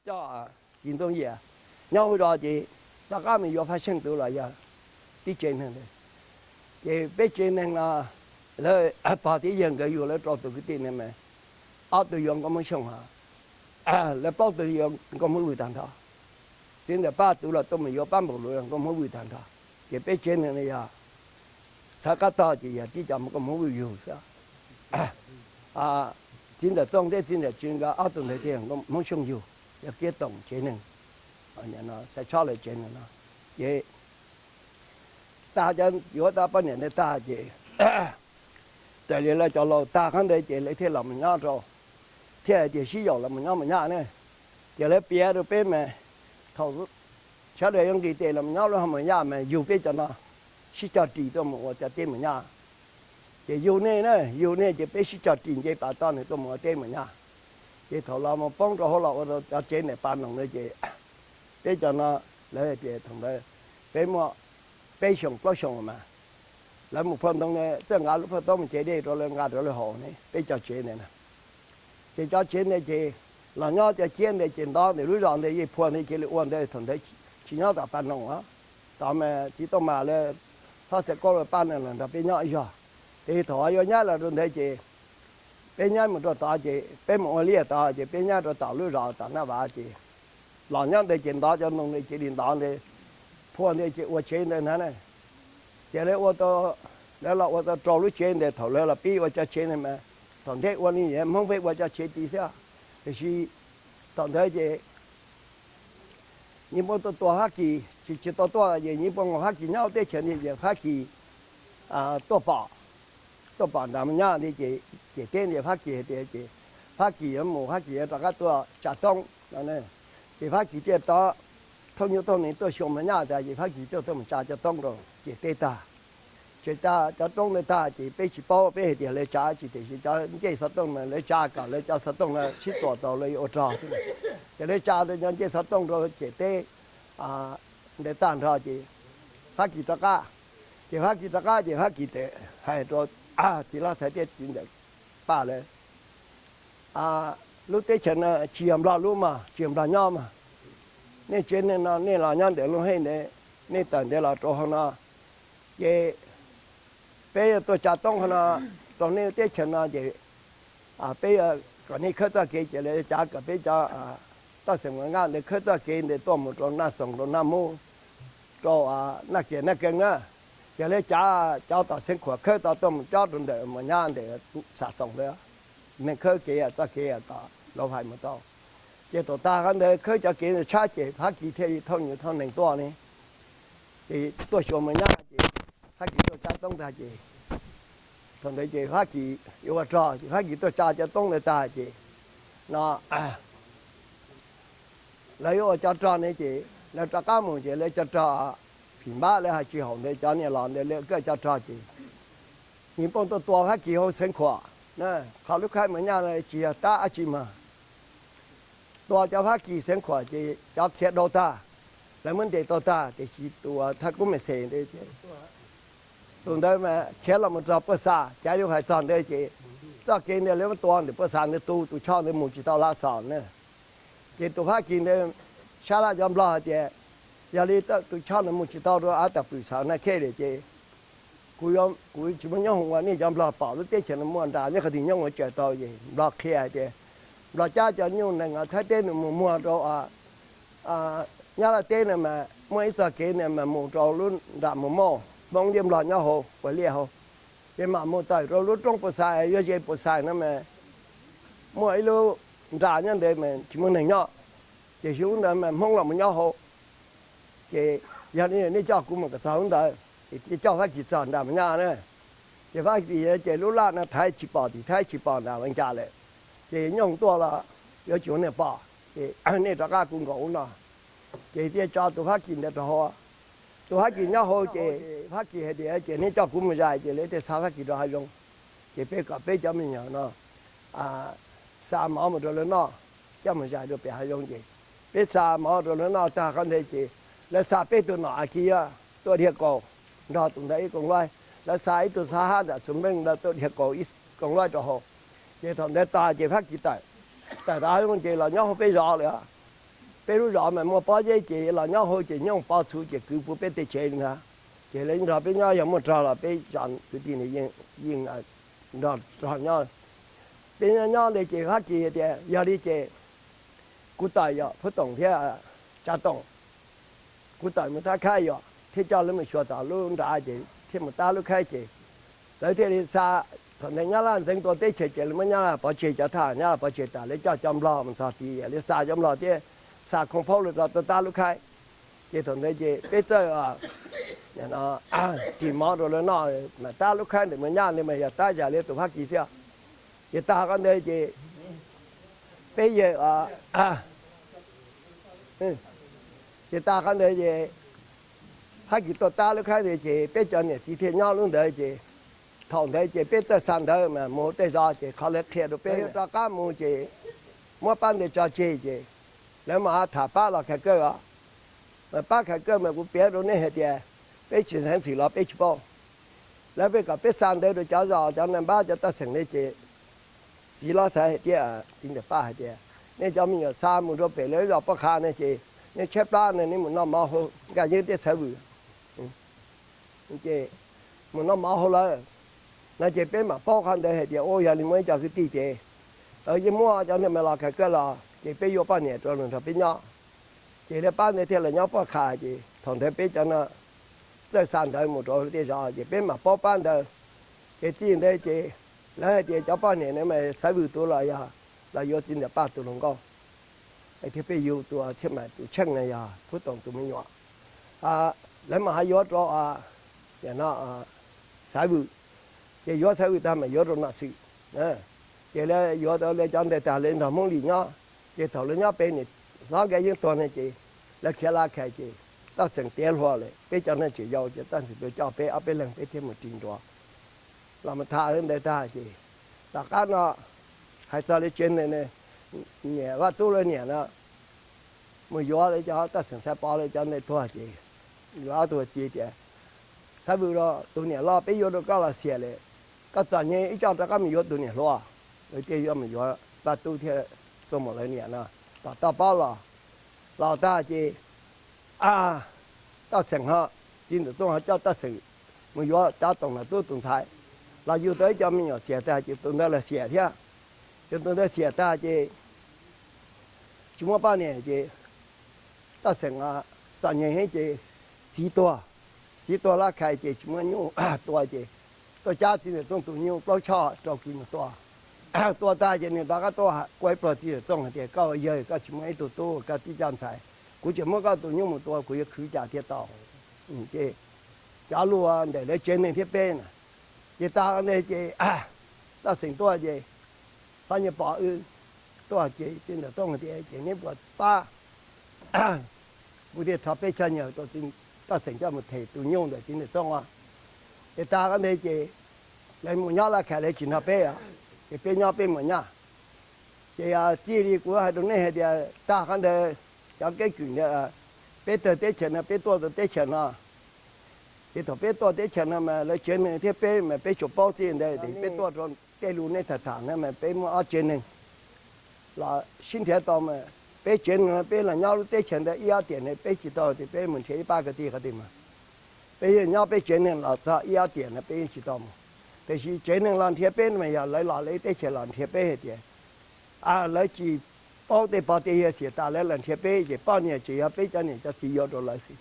coj Txiv Ntxoov Yias nyob hauv zos ces rov qab mus yuav Faj Xyeej tus los yog tib tsev neeg ntawd. Ces peb tsev neeg no lawv pog thiab yawg nkawd yug lawv rau tus kwv tij no mas ob tug yuav nkauj Hmoob Xyooj hos lawv plaub tug yuav nkauj Hmoob Vwj tag nrho. Txiv ntawm Paj tus los tuaj mus yuav Paj Npaum Luv nkauj Hmoob Vwj tag nrho. Ces peb tsev neeg no yog txhawv qab tog ces yog tib co nkauj Hmoob Vwj yug xwb. Txiv ntawm Txooj thiab txiv ntawm Tswv nkawd ob tug ntawd thiaj Hmoob Xyooj yug, yog Kiab Toom tsev neeg, Xaiv Tshob lawv tsev neeg no. Ces tag cov yuav tau poj niam ntawd tag ces raws li lawv cov laus tag qhov ntawd ces lawv thiaj los mus nyob rau, thiaj hais tias sib yaum los mus nyob Mus Nyaj ne. Ces lawv piav rau peb mas thaum sawv daws yuav nqis tes los mus nyob lub hoo Mus Nyaj mas yug peb cov no sib cog ris tuaj mus ua cov teb Mus Nyaj. Ces yug nej na, yug nej ces peb sib cog ris nce pas toj nws tuaj mus ua teb Mus Nyaj. Ces thaum los mus poob rau hauv los ua rau cov tsev niam pa noog ntawd ces peb cov no, lawv hais tias thaum ntawd peb muaj peb xyoos plaub xyoos mas lawv mus phua ntoo txawj nqa lub phaj taub mus cev dej rau lawv nqa rau lawv haus ne, peb cov tsev ntawd na. Ces cov tsev ntawd ces los nyob cov ciab ntawd ces ntov ntawm lub zos ntawd yeej phua ntawd ces li ua ntawd thaum ntawd tsis nyob tom pa noog os. Tod mas txiv Tooj Mas lawv, Thoj Xaiv Kaub lawv pab no los nrog peb nyob ib zog. Ces thaum yuav nyab los rau ntawd ces peb nyab mus rau tod ces peb mus ua liaj tod ces peb nyab rau tom lub zos tom Naj Vas ces los nyob ntawd ces ntov cov ntoo ntawd ces li ntov ntawd, phua ntawd ces ua tsev ntawd ntag na. Ces lawv ua tau, lawv los ua tau rau lub tsev ntawd thaum lawv los pib ua cov tsev ntawd mas thaum ntej ua li Hmoob peb ua cov tsev tid thiab. Tiam sis thaum ntawd ces Nyiaj Poob tuaj tua Fab Kis, tsis tsis tau tuaj ces Nyiaj Poob mus Fab Kis nyob teb chaws ntawd ces Fab Kis tuaj pom, tuaj pom nram Mus Nyaj ntawd ces, ces teb ntawd Fab Kis hais tias ces Fab Kis yuav mus, Fab Kis yuav rov qab tuaj tsa toob no. Ces Fab Kis thiaj tov thauj nyuj thauj nees tuaj xyuas Mus Nyaj tas ces Fab Kis thiaj tuaj mus tsa cov toob rau ces teb tag. Ces tsa cov roob ntawd tag ces peb tsis paub, peb hais tias lawv tsa tsis, tiam sis cov ncej xov tooj mas lawv tsa kom lawv cov xov tooj no sib tuam tau lawv yuav ua rog xwb. Ces lawv tsa cov ncej xov tooj rau ces teb ntawd tag nrho ces Fab Kis rov qab. Ces Fab Kis rov qab ces Fab Kis txawm hais rau txiv Laj Xaiv thiab txiv ntawm Paj lawv, lub teb chaws no tsis yog Nplog lub mog, tsis yog Nplog nyob mog. Nej tsev neeg no nej los nyob ntawm Looj Hej ntawd, nej tawm ntawd los rau hauv no, ces peb yuav tuaj tsa toob qhov no rau nej teb chaws no ces peb yuav kom nej khawb txoj kev, ces lawv yuav tsa kom peb cov Toj Xeem Nqaj ntawd khawb txoj kev ntawd tuaj mus rau Naj Xoos, rau Naj Mub, rau Naj Kias, Naj Kees na. Ces lawv tsa cov tom Xeev Khuam khawb tau tuaj mus cob rau ntawm Mus Nyaj ntawm Xam Xoos ntawd, neeg khawb kev txoj kev tom Lauv Hais mus tau. Ces thaum tag qhov ntawd khawb cov kev ntawd tshab ces Fab Kis thiaj li thauj nyuj thauj nees tuaj ne. Ces tuaj xyuas Mus Nyaj ces Fab Kis tuaj tsa toob tag ces thaum ntawd ces Fab Kis yuav ua rog ces Fab Kis tuaj tsa cov toob ntawd tag ces no lawv yuav ua cov rog ne ces lawv rov qab mus ces lawv cov rog phim npab lawv hais tsis haum ntawd cov niam los ntawd lawv kaj cov rog ces Nyiaj Poob tuaj tua Fab Kis hauv Xeev Khuam na. Qhov lub khaib Mus Nyaj tsis yog tab dab tsi mas tua cov Fab Kis Xeev Khuam ces cov khiav dhau tag, lawv muab ntes tau tag tiam sis tus thaj kub me xes ntawd ces tus ntawd mas khiav los mus rau Puag Xa, cav yuav hais txog ntawd ces txoj kev ntawd lawv muab tua ntawm Puag Xa ntawd tu, tus choj ntawd mus tsis tau Lav Xos na. Ces tus Fab Kis ntawd sab laj cov Nplog hais tias yog li tus choj ntawd mus tsis tau rau av tag pwm Xaus Naj Khej lawm ces kuv, kuv tsis muaj nyob hoov uas nej cov Nplog pom lub teb chaws no muaj nra nyob qhov twg nyob ua tsaws tau ces Nplog qhia hais tias Nplog cab cov nyuj nees Thaib teb nws mus muag rau Nyab Laj teb no mas muaj ib txoj kev no mas mus rau lub nram Mus Mauj, Hmoob thiab Nplog nyob hauv ua liaj hauv. Ces mam mus tawm rau lub roob Puag Xa, yuav ze Puag Xa no mas muaj ib lub nra nyob ntawd mas tsis muaj neeg nyob. Ces xyov ntawd mas Hmoob los mus nyob hauv. Ces yog li nej coj kuv mus kom txog lub ntawd, ces coj Fab Kis txog nram Mus Nyaj na. Ces Fab Kis ces lub laj no thaiv tsis pom tim Thaib tsis pom nram Vees Cas lawm. Ces nyooj tuaj los yuav tsis ua neeg pom, ces nej rov qab kuv nkaus ub no. Ces thiaj tso tus Fab Kis ntawd rau hauv. Tus Fab Kis nyob hauv ces Fab Kis hais tias ces nej coj kuv mus zais, ces lawv thiaj xa Fab Kis rau hav zoov. Ces peb kom peb cov me nyuam no xa mov mus rau lawv noj, coj mus zais rau pem hav zoov ces peb xa mov rau lawv noj tag qhov ntawd ces lawv xa peb tug nom Akiv tuaj dhia kaus nrog tus ntawd ib koom luaj, lawv xa ib tug xab hab ntawm Xus Npeej ntawd tuaj dhia kaus ib koom luaj rau hauv. Ces thaum ntawd tas ces Fab Kis tawm, tawm tas ces los nyob hauv peb zos lawm. Peb lub zos mas muaj pob zeb ces los nyob hauv ces nyooj pob txhuv ces kwv puag peb tej tsev li ntag. Ces lawv nrog peb nyob, yog muaj rog los peb zos kwv tij yeej nrog rog nyob. Peb nyob nyob ntawd ces Fab Kis tias yog li ces kuv tawm yom, Phub Toom thiab Tsav Toom, kuv tawm mus tab khaib yom, thiab coj lawv mus xyuas tom lub nrad ces thiaj mus tab lub khaib ces lawv thiaj li xa. Thaum ntawd Nyab Laj ntxeev tua teb chaws ces lawv muab Nyab Laj pov tseg, cov thab ham Nyab Laj pov tseg tas, lawv coj cov Nplog mus txog tid, lawv xa cov Nplog thiab xa khoo phaub los rau tuaj tab lub khaib. Ces thaum ntawd ces peb txawj ris mov rau lawv noj, mas tab lub khaib ntawm mus nyab ntawd mas yog tab zam li tus Fab Kis xwb. Ces tag qhov ntawd ces peb yawg, ces tag qhov ntawd ces Fab Kis tuaj tab lub khaib ntawd ces peb cov niam txiv thiaj nyob lub ntawd ces thaum ntawd ces peb txawj xa ntawv mas mus tej zos ces qhov lawv qhia rau peb yuav rov qab mus ces muab pab ntawd tso tseg ces lawv mam tham pab los khaws kawj os. Mas pab khaws kawj mas kuv piav rau nej hais tias peb tsis xeev xwm los peb tsis paub. Lawv peb kom peb xa ntawv rau cov zos, cov naj npab cov taj xeem ne ces txiv los xav hais tias, txiv ntawm pab hais tias nej cov me nyuam xa mus rau pem lawv zos Paj Qha ne ces nej tshaib plab ne nej mus noj mov hauv Nkaj Yeeb thiab Xaiv Vwm ces mus noj mov hauv lawm no ces peb mam paub qhov ntawd hais tias ua yog li muaj ib co kwv tij ces yeej muaj cov ntawd mas los khaws kawj los ces peb yuav poj niam rau nrog peb nyob. Ces lawv pab ntawd thiaj los nyob Paj Qha ces thaum ntawd peb cov no txawj xa ntawv mus rau tej zos ces peb mam paub pab ntawd. Ces txij ntawd ces lawv hais tias cov poj niam no mas Xaiv Vwm tus los yog los yuav txiv ntawm pab tus hluas nkauj, thiab peb yug tus Txhiaj Maim tus Tsheej no yog Phub Toom tus me nyuam. Lawv mam ho yuav rau Xaiv Vwm, ces yuav Xaiv Vwm tag mas yuav rau Nom Xwm. Ces lawv yuav tau lawv cov ntawd tag lawv nrog Hmoob Lis nyob. Ces thaum lawv nyob pem niam hlob Nkaj Yeeb tuag ne ces lawv khiav la khais ces Taj Xeem tiav hluas lawm, peb cov neeg tseem yau ces Taj Xeem tuaj coj peb ob peb leeg peb thiaj mus ris nruas los mus tham ntawd tag ces tom qab no hais txog lawv tsev neeg, niam Vaj Tub lawv niam no mus yuav lawv cov Taj Xeem Xaiv Pov lawv cov ntawd tuag ces lawv ob tug txiv tias, Xaiv Vwm, tus niam loj peb yuav rau koj los xiam lawm, koj txom nyem ib co rov qab mus yuav tus niam hluas. Lawv thiaj yuav mus yuav Vaj Tub thiab Txooj Muas lawv niam no tom toj pob los. Los tag ces Taj Xeem ho, txiv ntawm Txooj ho coj Taj Xeem mus yuav Tsav Toom Nom Tub tus ntxhais, los yug tau ib co me nyuam xiam tag ces tus ntawd los xiam thiab. Ces tus ntawd xiam tag ces tsis muaj poj niam ces Taj Xeem txom nyem heev ces txiv tuag. Txiv tuag lawm khais ces tsis muaj nyuj tua ces tuaj cab txiv ntawm Txooj tus nyuj plaub choj rau kiag mus tua. Tua tag ces nws rov qab tuaj ua ib pluag txiv ntawm Txooj hais tias, koj ua yawg koj tsis muaj ib tug tub, koj tib coj ntxhais, kuv tseem muab koj tus nyuj mus tua kuv yuav khwv cas thiaj tau. Ces cov lus ntawm lawv tsev neeg thiab peb na. Ces tag ntawd ces Taj Xeem tuaj ces Pab Nyiaj Pov wb tuaj ces txiv ntawm Txooj tias, ces neb puas pab, kuv thiaj rho peb choj nyiaj rau Taj Xeem coj mus them tus nyuj ntawm txiv ntawm Txooj. Ces tag qhov ntawd ces lawv mus nyob lawv khais lawv tsis nrog peb, ces peb nyob peb mus nyab. Ces txij li kuv hais rau nej hais tias tag qhov ntawd cov keeb kwm ntawd, peb tawg teb chaws no peb tuaj rau teb chaws no. Ces thaum peb tuaj teb chaws no mas lawv tsev neeg thiab peb mas peb tsuas paub txij ntawd ces peb tuaj rau tej lus nej tham tham no mas peb muaj ob tsev neeg los sib nrhiav tau mas peb tsev neeg no peb los nyob lub teb chaws ntawd ib ob tiam ne peb tsis tau tias peb mus nrhiav ib pab kwv tij qhov twg mas peb yeej nyob peb tsev neeg los txog ib ob tiam no peb yeej tsis tau mus. Tiam sis tsev neeg los nrhiav peb mas yog lawv los lawv ib teb chaws los nrhiav peb hais tias lawv tsis paub tej pog tej yawg xiam tas lawv los nrhiav peb ces poj niam tseem yog peb cov niam cov txiv yuav rau lawv xwb.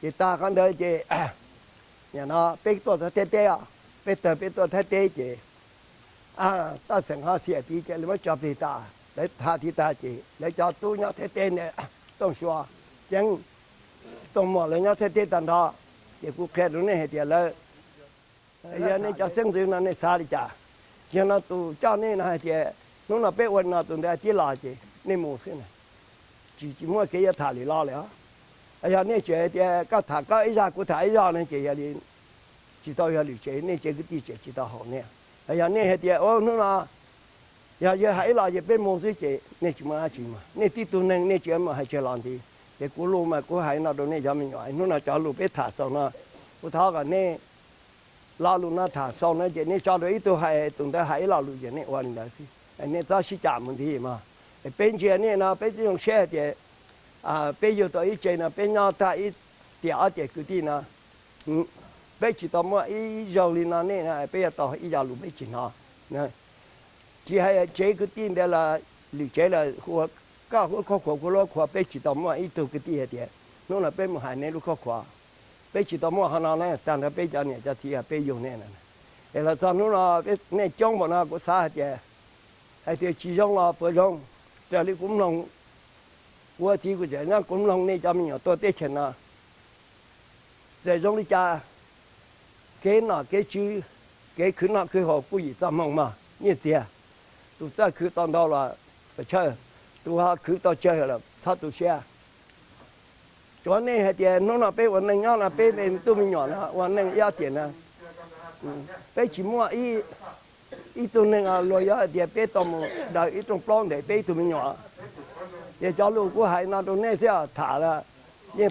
Ces tag qhov ntawd ces nim no peb tuaj txog Thaib teb os, peb tawg peb tuaj Thaib teb ces Taj Xeem ho xiam tid ces lawv muab tso plig tas, lawv tham tid tag ces lawv cov tub nyob Thaib teb ntawd, Tooj Sua, Ceeb, Tooj Muas lawv nyob Thaib teb tag nrho. Ces kuv qhia rau nej hais tias lawv, yog nej cov xeeb ntxwv no nej xav li cas? Yog no tus coj nej no hais tias hnub no peb ua no tus ntawd tib los ces nej mus xwb na, tsis tsis muaj kev yuav tham lwm los lawm. Yog nej tseem hais tias koj tham koj ib zaj kuv tham ib zaj no ces yog li tsis tau yog lwm tsev, nej tsev kwv tij tseem tsis tau haum nej. Yog nej hais tias hnub no yog yawg hais ib los ces peb mus xwb ces nej tsis muaj dab tsi mas nej tib tug neeg nej tsis mus hais tseg los ntxiv. Ces kuv lus mas kuv hais no rau nej cov me nyuam, hnub no cov lus peb tham xaus no, kuv thov kom nej lo lus no tham xaus no ces nej tso rau ib tug hais, tus ntawd hais ib lo lus ces nej ua li ntawd xwb, nej txhob sib cam mus ntxiv mog. Peb ntsia nej no peb twb zoo siab hais tias Peb yug tau ib tsev no peb nyob tag ib tiam ob tiam kwv tij no, peb tsis tau muaj ib zaug li no nej, peb yuav tau ib yam lus peb tsis hnov. Tsis hais tsev kwv tij ntawd los lwm tsev los hu, koj lub khab khuas kuv lub khab khuas, peb tsis tau muaj ib tug kwv tij hais tias hnub no peb mus hais nej lub khab khuas. Peb tsis tau muaj qhov no na, tag nrho peb cov niam cov txiv peb yug nej. Es los txog hnub no nej coob npaum no kuv xav hais tias, hais tias tsis zoo los puas zoo? Raws li kuv mloog, kuv ua txiv kuv tseem nyob kuv mloog nej cov me nyuam tuaj teb chaws no, txawm zoo li cas, kev nom kev tswv, kev khwv noj khwv haus kuj yim txoj hmoo mog nyiaj txiag. Tus txawj khwv tau ntau los tshawj, tus ho khwv tau tsawg los txhob tu siab. Tsuav nej hais tias hnub no peb ua neej nyob no peb tug me nyuam no ua neej ib ob tiam no, peb tsis muaj ib tug neeg luag yuav hais tias peb tau mus daws ib rooj plaub ntawm peb ib tug me nyuam. Ces cov lus kuv hais no rau nej xwb, tham los yeej